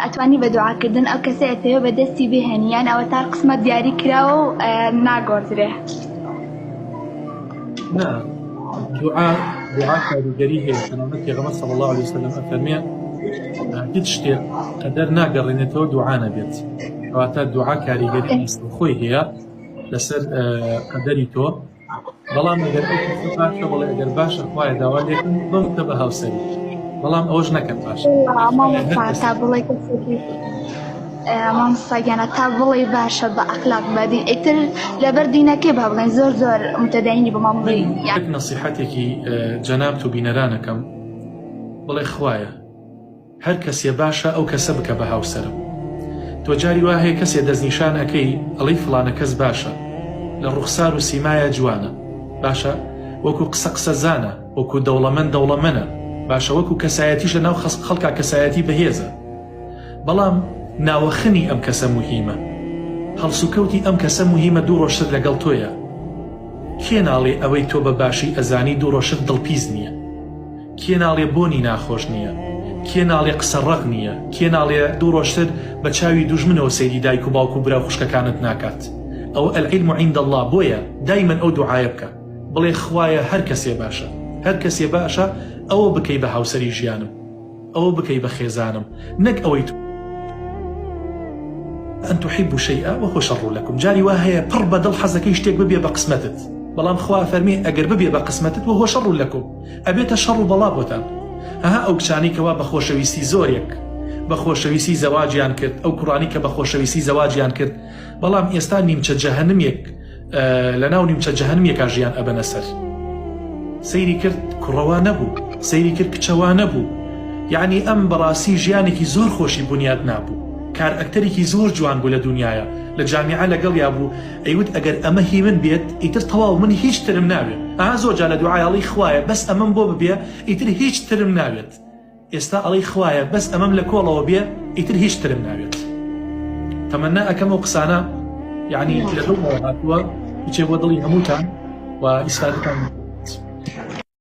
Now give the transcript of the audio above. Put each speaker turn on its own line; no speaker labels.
ئەتوانی بە دوعاکردن ئەو کەسەی ئەتەوێ بە دەستی بهێنی یان ئەوەتا قسمەت دیاری کراوە و ناگۆڕدرێ؟
نا دوعا دوعا کاریگەری هەیە تەنانەت پێغەمبەر صلی الله علیه وسلم ئەفەرمێ هیچ شتێک قەدەر ناگەڕێنێتەوە دوعا نەبێت کەواتە دوعا کاریگەری خۆی هەیە لەسەر قەدەری تۆ بەڵام ئەگەر ئەو کەسە باشە بەڵێ ئەگەر باشە خوایە داوا لێکم بمکە بە هاوسەری بەڵام ئەوەش نەکەن باشە
مامۆستا تا بڵێ کەسێکی مامۆستا گیانە تا بڵێ باشە بە ئەخلاق بە دین ئیتر لەبەر دینەکەی با بڵێن زۆر زۆر متدەینی بۆ مام بڵێ
یەک نەسیحەتێکی جەنابت و بینەرانەکەم بڵێ خوایە هەر کەسێ باشە ئەو کەسە بکە بە هاوسەرم تۆ جاری وا هەیە کەسێ دەستنیشان ئەکەی ئەڵێی فڵانە کەس باشە لە ڕوخسار و سیمایا جوانە باشە وەکو قسە قسە زانە وەکو دەوڵەمەند دەوڵەمەنە باشە وەکو کەسایەتیش لە ناو خەڵکا کەسایەتی بەهێزە بەڵام ناوەخنی ئەم کەسە موهیمە هەڵسوکەوتی ئەم کەسە موهیمە دوو ڕۆژتر لەگەڵ تۆیە کێ ناڵێ ئەوەی تۆ بە باشی ئەزانی دوو ڕۆژتر دڵپیس نییە کێ ناڵێ بۆنی ناخۆش نییە؟ کێ ناڵێ قسە ڕەق نییە؟ کێ ناڵێ دوو ڕۆژتر بە چاوی دوژمنەوە سەیری دایک و باوک و برا و خوشکەکانت ناکات؟ ئەوە العلم عند اللە بۆیە دایمەن ئەو دوعایە بکە بڵێ خوایە هەر کەسێ باشە هەر کەسێ باشە ئەوە بکەی بە هاوسەری ژیانم ئەوە بکەی بە خێزانم نەک ئەوەی تۆ ان تحبوا شیئا وهو شر لکم جاری وا هەیە پڕ بە دڵ حەزەکەی شتێک ببێ بە قسمەتت بەڵام خوا ئەفەرمێ ئەگەر ببێ بە قسمەتت وهو شر لکم ئەبێتە شەڕ و بەڵا بۆتان ئەها ئەو کچانەی کەوا بە خۆشەویستی زۆرێک بە خۆشەویستی زەواجیان کرد ئەو کوڕانی کە بە خۆشەویستی زەواجیان کرد بەڵام ئێستا نیمچە جەهەنمێک لەناو نیمچە جەهەنمێکا ژیان ئەبەنە سەر سەیری کرد کوڕەوا نەبوو سەیری کرد کچەوا نەبوو یعنی ئەم بەڕاستی ژیانێکی زۆر خۆشی بنیاد نابوو کارئەکتەرێکی زۆر جوان بوو لە دنیاە لە جامیعە لەگەڵیا بوو ئەیوت ئەگەر ئەمە هی من بێت ئیتر تەواو من هیچ ترم ناوێت ئا زۆر جار لە دوعای ئەڵێی خوایە بەس ئەمەم بۆ ببێ ئیتر هیچ ترم ناوێت ئێستا ئەڵێی خوایە بەس ئەمەم لە کۆڵەوە بێ ئیتر هیچ ترم ناوێت تەمەنا ئەکەم ئەو قسانە یعنی لە دڵمەوە هاتووە بچێ بۆ دڵی هەمووتان و ئیسفادەتان.